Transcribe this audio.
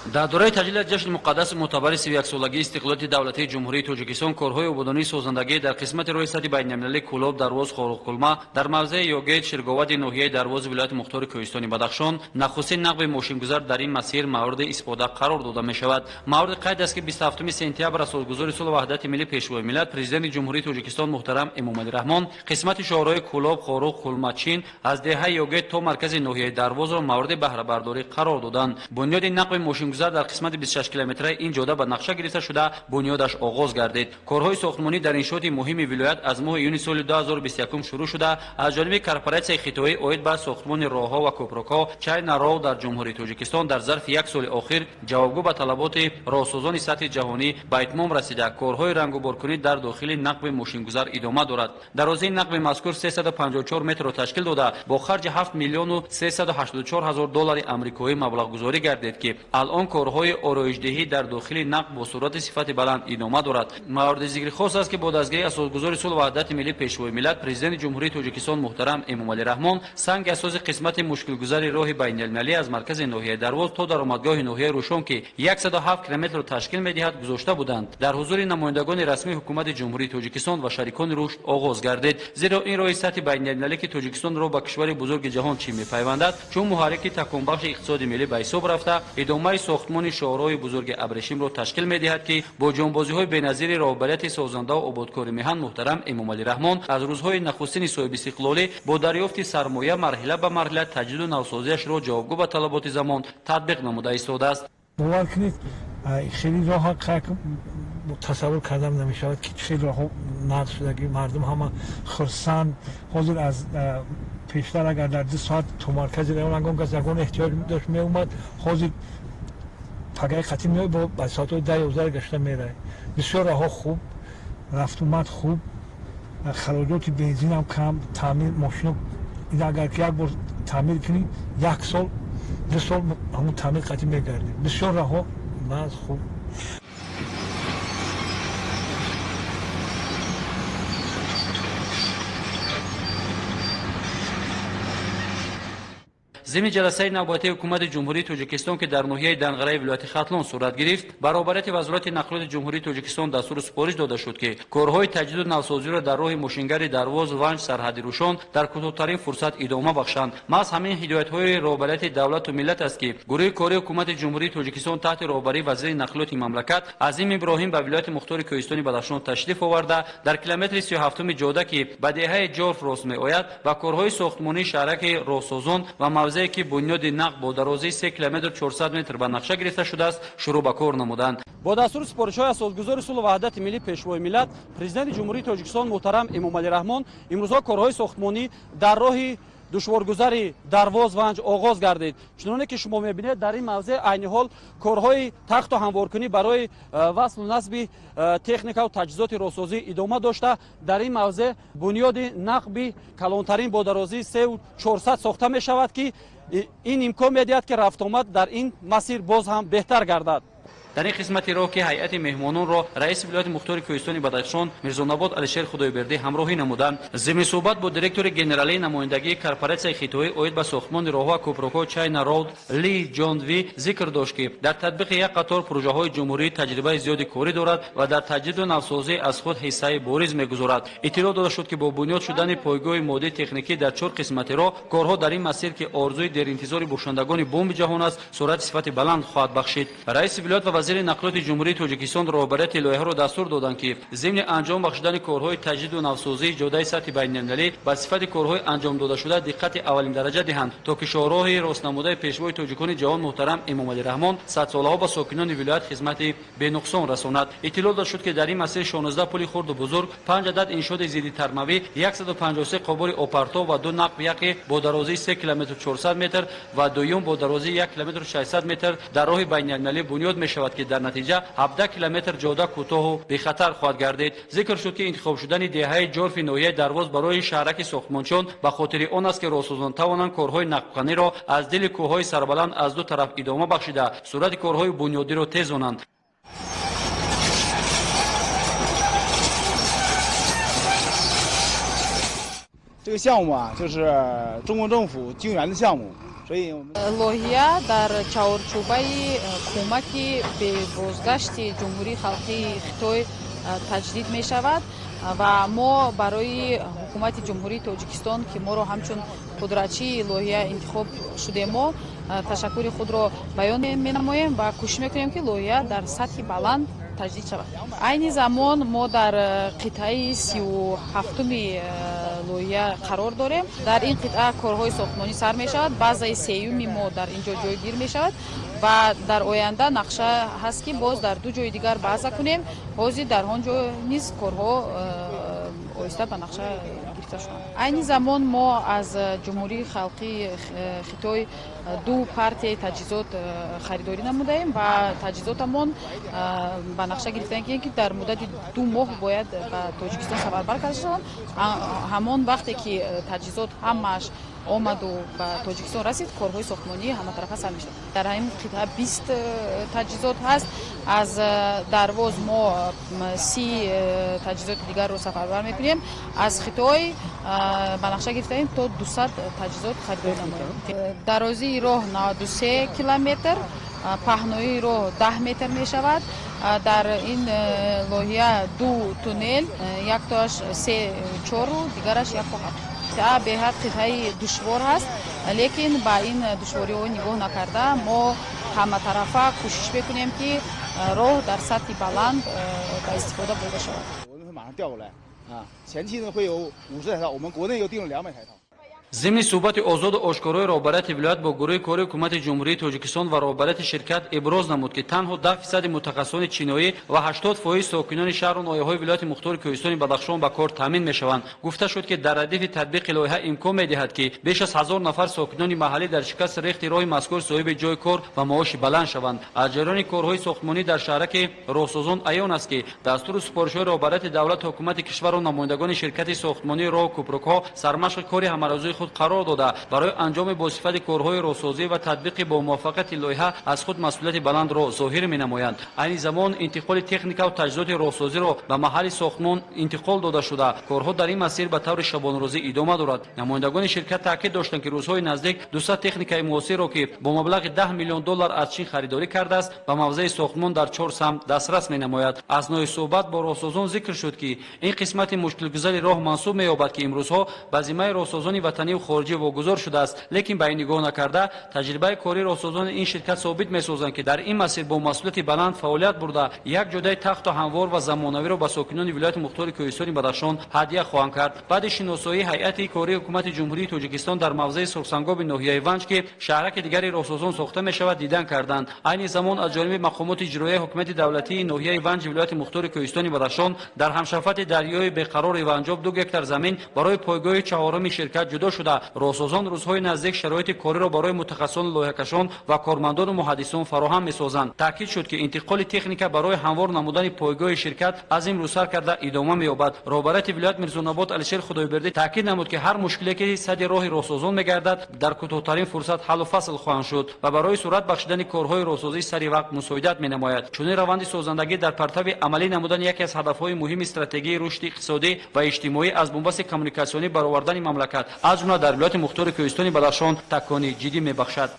Дар доираи таҷлили ҷашни муқаддаси мӯътабари 31-солагии истиқлолияти давлатии Ҷумҳурии Тоҷикистон корҳои ободонии созандагӣ дар қисмати роҳи сатҳи байналмилалии Кӯлоб, Дарвоз, Хоруғ-Кулма дар мавзеи Ёгет, Ширговади ноҳияи Дарвози вилояти мухтори Кӯҳистони Бадахшон нахустин нақби мошингузар дар ин масир мавриди истифода қарор дода мешавад. Мавриди қайд аст, ки 27 сентябр асосгузори сулҳу ваҳдати миллӣ, Пешвои миллат, Президенти Ҷумҳурии Тоҷикистон муҳтарам Эмомалӣ Раҳмон қисмати шоҳроҳи Кӯлоб, Хоруғ, Кулма, Чин аз деҳаи Ёгет то маркази ноҳияи Дарвозро мавриди баҳрабардорӣ қарор доданд. Бунёди нақби мошингузар дар қисмати 26 километраи ин ҷода ба нақша гирифта шуда, бунёдаш оғоз гардид. Корҳои сохтмонӣ дар иншооти муҳими вилоят аз моҳи июни соли 2021 шурӯъ шуда, аз ҷониби корпоратсияи хитоӣ оид ба сохтмони роҳҳо ва кӯпрукҳо China Road дар Ҷумҳурии Тоҷикистон дар зарфи як соли охир ҷавобгӯ ба талаботи роҳсозони сатҳи ҷаҳонӣ ба итмом расида, корҳои рангуборкунӣ дар дохили нақби мошингузар идома дорад. Дарозии нақби мазкур 354 метрро ташкил дода, бо харҷи 7 миллиону 384 ҳазор доллари амрикоӣ маблағгузорӣ гардид, ки алон корҳои ороишдиҳӣ дар дохили нақб бо суръати сифати баланд идома дорад. Мавриди зикри хос аст, ки бо дастгирии асосгузори сулҳу ваҳдати миллӣ, Пешвои миллат, Президенти Ҷумҳурии Тоҷикистон муҳтарам Эмомалӣ Раҳмон санги асоси қисмати мушкилгузари роҳи байналмилалӣ аз маркази ноҳияи Дарвоз то даромадгоҳи ноҳияи Рӯшон, ки 107 километрро ташкил медиҳад, гузошта буданд. Дар ҳузури намояндагони расмии ҳукумати Ҷумҳурии Тоҷикистон ва шарикони рушд оғоз гардид. Зеро ин роҳи сатҳи байналмилалӣ, ки Тоҷикистонро ба кишвари бузурги ҷаҳон Чин мепайвандад, чун муҳаррики таконбахши иқтисоди миллӣ ба ҳисоб рафта, идомаи сохтмони шоҳроҳи бузурги абрешимро ташкил медиҳад, ки бо ҷонбозиҳои беназири роҳбарияти созандаву ободкори меҳан муҳтарам Эмомалӣ Раҳмон аз рӯзҳои нахустини соҳибистиқлолӣ бо дарёфти сармоя марҳила ба марҳила таҷдиду навсозиашро ҷавобгӯ ба талаботи замон татбиқ намуда истодааст. Бовар кунед, хеле роҳа тасаввур кардам намешавад, ки хеле роҳҳо нақл шудагӣ, мардум ҳама хурсанд. Ҳозир аз пештар агар дар 2 соат то маркази район ангом кас ягон эҳтиёҷ дошт меомад, ҳозир пагаи қатӣ меояд, бо ба соатҳои 10-11 гашта меравад. Бисёр роҳҳо хуб, рафтумад хуб, хароҷоти бензинам кам, таъмир мошино агар ки як бор таъмир кунӣ, як сол 2 сол ҳамон таъмир қатӣ мегардӣ. Бисёр роҳҳо нағз, хуб. Зимни ҷаласаи навбатии ҳукумати Ҷумҳурии Тоҷикистон, ки дар ноҳияи Данғараи вилояти Хатлон сурат гирифт, баробарияти Вазорати нақлиёти Ҷумҳурии Тоҷикистон дастуру супориш дода шуд, ки корҳои таҷдиду навсозиро дар роҳи мошингари Дарвоз, Ванҷ, сарҳади Рӯшон дар кӯтоҳтарин фурсат идома бахшанд. Маҳз ҳамин ҳидоятҳои роҳбарияти давлату миллат аст, ки гурӯҳи кории ҳукумати Ҷумҳурии Тоҷикистон таҳти роҳбарии вазири нақлиёти мамлакат Азим Иброҳим ба вилояти мухтори Кӯҳистони Бадахшон ташриф оварда, дар километри 37-уми ҷода, ки ба деҳаи Ҷорф рост меояд, ба корҳои сохтмонии шаҳраки роҳсозон ва мавзее, ки бунёди нақб бо дарозии 3 километр 400 метр ба нақша гирифта шудааст, шурӯъ ба кор намуданд. Бо дастури супоришҳои асосгузори сулҳу ваҳдати миллӣ, Пешвои миллат, Президенти Ҷумҳурии Тоҷикистон муҳтарам Эмомалӣ Раҳмон имрӯзҳо корҳои сохтмонӣ дар роҳи душворгузари Дарвоз Ванҷ оғоз гардид. Чуноне ки шумо мебинед, дар ин мавзеъ айни ҳол корҳои тахту ҳамворкунӣ барои васлу насби техникаву таҷҳизоти роҳсозӣ идома дошта, дар ин мавзеъ бунёди нақби калонтарин бо дарозии 3,400 сохта мешавад, ки ин имкон медиҳад, ки рафтуомад дар ин масир боз ҳам беҳтар гардад. Дар ин қисмати роҳ, ки ҳайати меҳмононро раиси вилояти мухтори Кӯҳистони Бадахшон Мирзонабод Алишер Худойбердӣ ҳамроҳӣ намуданд, зимни суҳбат бо директори генералии намояндагии корпоратсияи хитоӣ оид ба сохтмони роҳҳо кӯпрукҳо China Road Ли Ҷонви зикр дошт, ки дар татбиқи як қатор пурӯжаҳои ҷумҳурӣ таҷрибаи зиёди корӣ дорад ва дар таҷдиду навсозӣ аз худ ҳиссаи бориз мегузорад. Иттилоъ дода шуд, ки бо бунёд шудани пойгоҳи моддии техникӣ дар 4 қисмати роҳ, корҳо дар ин масир, ки орзуи деринтизори бошандагони бомби ҷаҳон аст, суръати сифати баланд хоҳад бахшид. Раиси вилоят ва вазири нақлиёти Ҷумҳурии Тоҷикистон роҳбарияти лоиҳаро дастур доданд, ки зимни анҷом бахшидани корҳои таҷдиду навсозии ҷодаи сатҳи байналмилалӣ ба сифати корҳои анҷом додашуда диққати аввалиндараҷа диҳанд, то ки шоҳроҳи ростнамудаи пешвои тоҷикони ҷаҳон муҳтарам Эмомалӣ Раҳмон садсолаҳо ба сокинони вилоят хизмати бенуқсон расонад. Иттилоъ дода шуд, ки дар ин масир 16 пули хурду бузург, 5 адад иншооти зиддитармавӣ, 153 қобури опартов ва 2 нақб, яке бо дарозии 3 километр 400 метр ва дуюм бо дарозии 1 километр 600 метр дар роҳи байналмилалӣ бунёд мешавад, ки дар натиҷа 17 километр ҷода кӯтоҳу бехатар хоҳад гардид. Зикр шуд, ки интихоб шудани деҳаи Ҷорфи ноҳияи Дарвоз барои шаҳраки сохтмончон ба хотири он аст, ки роҳсозон тавонанд корҳои нақбканиро аз дили кӯҳҳои сарбаланд аз ду тараф идома бахшида, суръати корҳои бунёдиро тезонанд. Лоҳия дар чаҳорчӯбаи кӯмаки бебозгашти Ҷумҳурии Халқии Хитой таҷдид мешавад ва мо барои ҳукумати Ҷумҳурии Тоҷикистон, ки моро ҳамчун пудратчии лоҳия интихоб шудем, мо ташаккури худро баён менамоем ва кӯшиш мекунем, ки лоҳия дар сатҳи баланд таҷдид шавад. Айни замон мо дар қитъаи 37-уми лоҳия қарор дорем. Дар ин қитъа корҳои сохтмонӣ сар мешавад. Базаи сеюми мо дар ин ҷо ҷойгир мешавад ва дар оянда нақша ҳаст, ки боз дар ду ҷои дигар база кунем. Ҳозир дар он ҷо низ корҳо оҳиста ба нақша гирифта шуданд. Айни замон мо аз Ҷумҳурии Халқии Хитой ду партияи таҷҳизот харидорӣ намудаем ва таҷҳизотамон ба нақша гирифтаем, ки дар муддати 2 моҳ бояд ба Тоҷикистон сафарбар карда шаванд. Ҳамон вақте ки таҷҳизот ҳамааш омаду ба Тоҷикистон расид, корҳои сохтмонӣ ҳаматарафа сар мешавад. Дар ҳамин қитъа 20 таҷҳизот ҳаст. Аз Дарвоз мо 30 таҷҳизоти дигарро сафарбар мекунем. Аз Хитой ба нақша гирифтаем, то 200 таҷҳизот харидорӣ намоем. Дарозии роҳ 93 километр, паҳноии роҳ 10 метр мешавад. Дар ин лоҳия ду туннел, яктоаш се чору, дигараш яку ҳафт. Беҳад қитъаи душвор ҳаст, лекин ба ин душвориҳо нигоҳ накарда, мо ҳаматарафа кӯшиш мекунем, ки роҳ дар сатҳи баланд ба истифода бурда шавад. 前期呢会有50台套，我们国内又订了200台套。 Зимни суҳбати озоду ошкорои роҳбарияти вилоят бо гурӯҳи кори ҳукумати Ҷумҳурии Тоҷикистон ва роҳбарияти ширкат иброз намуд, ки танҳо 10 фисади мутахассисони чиноӣ ва 80 фоиз сокинони шаҳру ноҳияҳои вилояти мухтори Кӯҳистони Бадахшон ба кор таъмин мешаванд. Гуфта шуд, ки дар радифи татбиқи лоиҳа имкон медиҳад, ки беш аз 1000 нафар сокинони маҳаллӣ дар шикасти рехти роҳи мазкур соҳиби ҷойи кор ва маоши баланд шаванд. Аз ҷараёни корҳои сохтмонӣ дар шаҳраки роҳсозон аён аст, ки дастуру супоришҳои роҳбарияти давлату ҳукумати кишварро намояндагони ширкати сохтмонии роҳу кӯпрукҳо сармашқи кори ҳамарӯзаи худ қарор дода, барои анҷоми босифати корҳои роҳсозӣ ва татбиқи бомуваффақияти лоиҳа аз худ масъулияти баландро зоҳир менамоянд. Айни замон интиқоли техникаву таҷҳизоти роҳсозиро ба маҳалли сохтмон интиқол дода шуда, корҳо дар ин масир ба таври шабонрӯзӣ идома дорад. Намояндагони ширкат таъкид доштанд, ки рӯзҳои наздик 200 техникаи муосирро, ки бо маблағи 10 миллион доллар аз Чин харидорӣ кардааст, ба мавзеи сохтмон дар чор самт дастрас менамояд. Аснои суҳбат бо роҳсозон зикр шуд, ки ин қисмати мушкилгузари роҳ мансуб меёбад, ки имрӯзҳо ба зиммаи роҳсозони ватаниву хориҷӣ вогузор шудааст. Лекин ба ин нигоҳ накарда, таҷрибаи кории роҳсозони ин ширкат собит месозанд, ки дар ин масир бо масъулияти баланд фаъолият бурда, як ҷодаи тахту ҳамвор ва замонавиро ба сокинони вилояти мухтори Кӯҳистони Бадахшон ҳадя хоҳанд кард. Баъди шиносоии ҳайати кории ҳукумати Ҷумҳурии Тоҷикистон дар мавзеи Сурхсангоби ноҳияи Ванҷ, ки шаҳраки дигари роҳсозон сохта мешавад, дидан карданд. Айни замон аз ҷониби мақомоти иҷроияи ҳукумати давлатии ноҳияи Ванҷи вилояти мухтори Кӯҳистони Бадахшон дар ҳамшафати дарёи беқарори Ванҷоб 2 гектар замин барои пойгоҳи чаҳоруми ширкат ҷудо шуда, роҳсозон рӯзҳои наздик шароити кориро барои мутахассисони лоиҳакашон ва кормандону муҳаддисон фароҳам месозанд. Таъкид шуд, ки интиқоли техника барои ҳамвор намудани пойгоҳи ширкат аз имрӯз сар карда идома меёбад. Роҳбарияти вилоят Мирзонабод Алишер Худойбердӣ таъкид намуд, ки ҳар мушкиле, ки сади роҳи роҳсозон мегардад, дар кӯтоҳтарин фурсат ҳаллу фасл хоҳанд шуд ва барои суръат бахшидани корҳои роҳсозӣ сари вақт мусоидат менамояд. Чунин раванди созандагӣ дар партави амалӣ намудани яке аз ҳадафҳои муҳими стратегии рушди иқтисодӣ ва иҷтимоӣ аз бунбасти коммуникатсионӣ баровардани мамлакат, аз ҷумла дар вилояти мухтори Кӯҳистони Бадахшон, такони ҷиддӣ мебахшад.